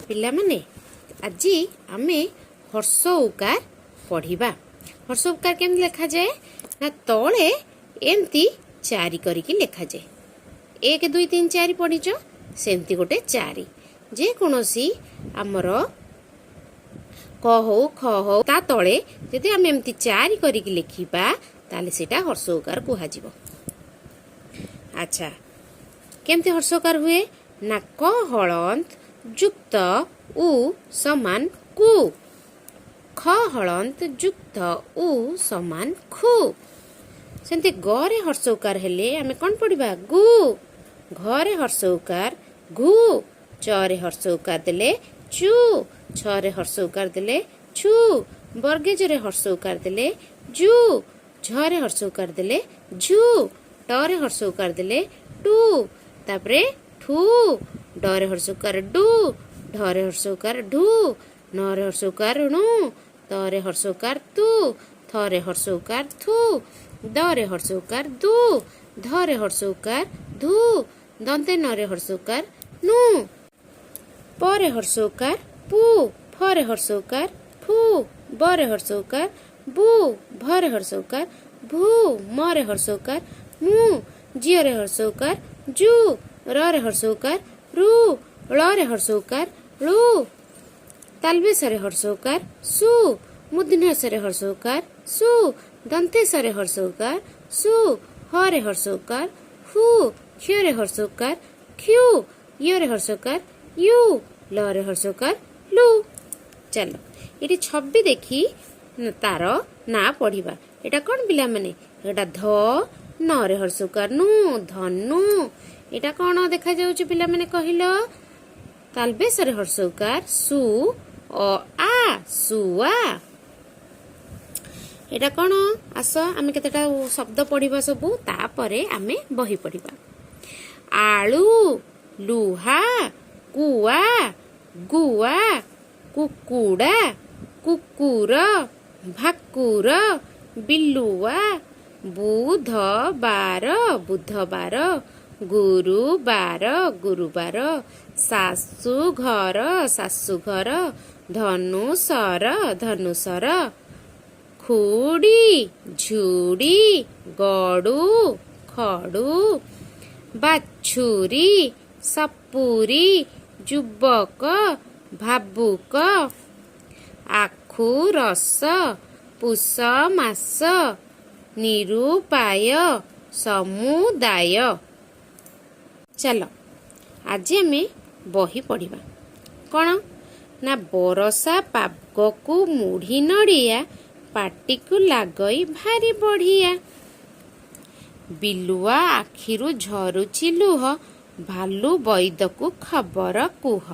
ପିଲାମାନେ, ଆଜି ଆମେ ହ୍ରସ୍ୱ ଉକାର ପଢ଼ିବା। ହ୍ରସ୍ୱ ଉକାର କେମିତି ଲେଖାଯାଏ ନା, ତଳେ ଏମିତି ଚାରି କରିକି ଲେଖାଯାଏ। ଏକ, ଦୁଇ, ତିନି, ଚାରି ପଢ଼ିଛ, ସେମିତି ଗୋଟେ ଚାରି। ଯେକୌଣସି ଆମର କ ହଉ, ଖ ହଉ, ତା ତଳେ ଯଦି ଆମେ ଏମିତି ଚାରି କରିକି ଲେଖିବା, ତାହେଲେ ସେଇଟା ହ୍ରସ୍ୱ ଉକାର କୁହାଯିବ। ଆଚ୍ଛା, କେମିତି ହ୍ରସ୍ୱ ଉକାର ହୁଏ ନା, କ ହଳନ୍ତ ଯୁକ୍ତ ଉ ସମାନ କୁ, ଖ ହଳନ୍ତ ଯୁକ୍ତ ଉ ସମାନ ଖୁ। ସେମିତି ଗରେ ହ୍ରସ୍ୱ ଉକାର ହେଲେ ଆମେ କ'ଣ ପଢିବା? ଗୁ। ଘରେ ହ୍ରସ୍ୱ ଉକାର ଘୁ, ଚରେ ହ୍ରସ୍ୱ ଉକାର ଦେଲେ ଚୁ, ଛରେ ହ୍ରସ୍ୱ ଉକାର ଦେଲେ ଛୁ, ବର୍ଗେଜରେ ହ୍ରସ୍ୱ ଉକାର ଦେଲେ ଜୁ, ଝରେ ହ୍ରସ୍ୱ ଉକାର ଦେଲେ ଝୁ, ଟରେ ହ୍ରସ୍ୱ ଉକାର ଦେଲେ ଟୁ, ତାପରେ ଠୁ, ଡରେ ହ୍ରସ୍ୱ ଉକାର ଡୁ, ଢରେ ହ୍ରସ୍ୱ ଉକାର ଢୁ, ନରେ ହ୍ରସ୍ୱ ଉକାର ଣୁ, ତରେ ହ୍ରସ୍ୱ ଉକାର ତୁ, ଥରେ ହ୍ରସ୍ୱ ଉକାର ଥୁ, ଦରେ ହ୍ରସ୍ୱ ଉକାର ଦୁ, ଧରେ ହ୍ରସ୍ୱ ଉକାର ଧୁ, ଦନ୍ତେ ନରେ ହ୍ରସ୍ୱ ଉକାର ନୁ, ପରେ ହ୍ରସ୍ୱ ଉକାର ପୁ, ଫରେ ହ୍ରସ୍ୱ ଉକାର ଫୁ, ବରେ ହ୍ରସ୍ୱ ଉକାର ବୁ, ଭରେ ହ୍ରସ୍ୱ ଉକାର ଭୁ, ମରେ ହ୍ରସ୍ୱ ଉକାର ମୁ, ଜିୟରେ ହ୍ରସ୍ୱ ଉକାର ଜୁ, ରରେ ହ୍ରସ୍ୱ ଉକାର ରୁ, ଳରେ ହ୍ରସ୍ୱ ଉକାର ଳୁ, ତାଲବେଶରେ ହ୍ରସ୍ୱ ଉକାର ସୁ, ମୂର୍ଦ୍ଧନ୍ୟସରେ ହ୍ରସ୍ୱ ଉକାର ସୁ, ଦନ୍ତେଶରେ ହ୍ରସ୍ୱ ଉକାର ସୁ, ହରେ ହ୍ରସ୍ୱ ଉକାର ହୁ, କ୍ଷରେ ହ୍ରସ୍ୱ ଉକାର କ୍ଷୁ, ୟରେ ହ୍ରସ୍ୱ ଉକାର you, ଲରେ ହ୍ରସ୍ୱ ଉକାର ଲୁ। ଚାଲ, ଏଠି ଛବି ଦେଖି ତାର ନାଁ ପଢିବା। ଏଇଟା କଣ ପିଲାମାନେ? ଏଇଟା ଧ, ନରେ ହ୍ରସ୍ୱ ଉକାର ନୁ, ଧନୁ। ଏଇଟା କଣ ଦେଖାଯାଉଛି ପିଲାମାନେ, କହିଲ? ତାଲବେଶରେ ହ୍ରସ୍ୱ ଉକାର ସୁ, ଅ ଆ, ଶୁଆ। ଏଇଟା କଣ? ଆସ, ଆମେ କେତେଟା ଶବ୍ଦ ପଢିବା ସବୁ, ତାପରେ ଆମେ ବହି ପଢିବା। ଆଳୁ, ଲୁହା, କୁଆ, ଗୁଆ, କୁକୁଡ଼ା, କୁକୁର, ଭାକୁର, ବିଲୁଆ, ବୁଧବାର, ବୁଧବାର, ଗୁରୁବାର, ଗୁରୁବାର, ଶାଶୁଘର, ଶାଶୁଘର, ଧନୁଶର, ଧନୁଶର, ଖୁଡ଼ି, ଝୁଡ଼ି, ଗଡ଼ୁ, ଖଡ଼ୁ, ବାଛୁରୀ, ସପୁରୀ, ଯୁବକ, ଭାବୁକ, ଆଖୁ ରସ, ପୁଷ ମାସ, ନିରୁପାୟ, ସମୁଦାୟ। ଚାଲ, ଆଜି ଆମେ ବହି ପଢ଼ିବା। କ'ଣ ନା, ବରଷା ପାଗକୁ ମୁଢ଼ି ନଡ଼ିଆ, ପାଟିକୁ ଲାଗଇ ଭାରି ବଢ଼ିଆ। ବିଲୁଆ ଆଖିରୁ ଝରୁଛି ଲୁହ, ଭାଲୁ ବୈଦକୁ ଖବର କୁହ।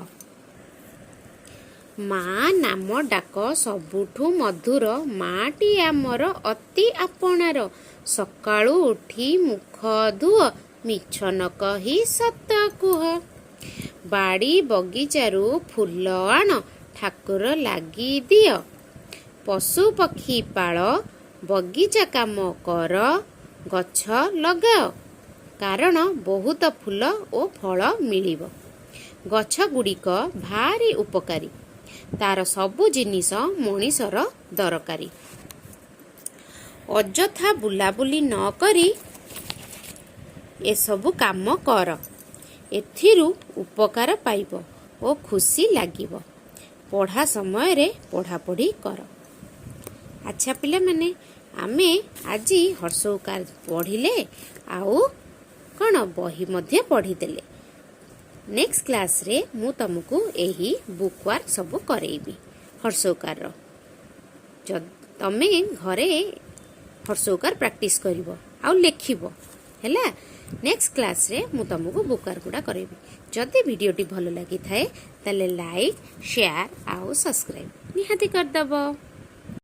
ମା ନାମ ଡାକ ସବୁଠୁ ମଧୁର, ମାଟି ଆମର ଅତି ଆପଣାର। ସକାଳୁ ଉଠି ମୁଖ ଧୁଅ, ମିଛ ନ କହି ସତ କୁହ। ବାଡ଼ି ବଗିଚାରୁ ଫୁଲ ଆଣ, ଠାକୁର ଲାଗି ଦିଅ। ପଶୁ ପକ୍ଷୀ ପାଳ, ବଗିଚା କାମ କର, ଗଛ ଲଗାଅ, କାରଣ ବହୁତ ଫୁଲ ଓ ଫଳ ମିଳିବ। ଗଛ ଗୁଡ଼ିକ ଭାରି ଉପକାରୀ, ତାର ସବୁ ଜିନିଷ ମଣିଷର ଦରକାରୀ। ଅଯଥା ବୁଲାବୁଲି ନ କରି ଏସବୁ କାମ କର, ଏଥିରୁ ଉପକାର ପାଇବ ଓ ଖୁସି ଲାଗିବ। ପଢ଼ା ସମୟରେ ପଢ଼ାପଢ଼ି କର। ଆଚ୍ଛା ପିଲାମାନେ, ଆମେ ଆଜି ହ୍ରସ୍ୱ ଉକାର ପଢ଼ିଲେ ଆଉ କ'ଣ ବହି ମଧ୍ୟ ପଢ଼ିଦେଲେ। ନେକ୍ସଟ କ୍ଲାସ୍ରେ ମୁଁ ତମକୁ ଏହି ବୁକ୍ ୱାର୍କ ସବୁ କରେଇବି ହ୍ରସ୍ୱ ଉକାରର। ତମେ ଘରେ ହ୍ରସ୍ୱ ଉକାର ପ୍ରାକ୍ଟିସ୍ କରିବ ଆଉ ଲେଖିବ, ହେଲା? ନେକ୍ସଟ କ୍ଲାସ୍ରେ ମୁଁ ତମକୁ ବୁକ୍ ୱାର୍କ ଗୁଡ଼ା କରେଇବି। ଯଦି ଭିଡ଼ିଓଟି ଭଲ ଲାଗିଥାଏ, ତାହେଲେ ଲାଇକ୍, ସେୟାର ଆଉ ସବସ୍କ୍ରାଇବ୍ ନିହାତି କରିଦେବ।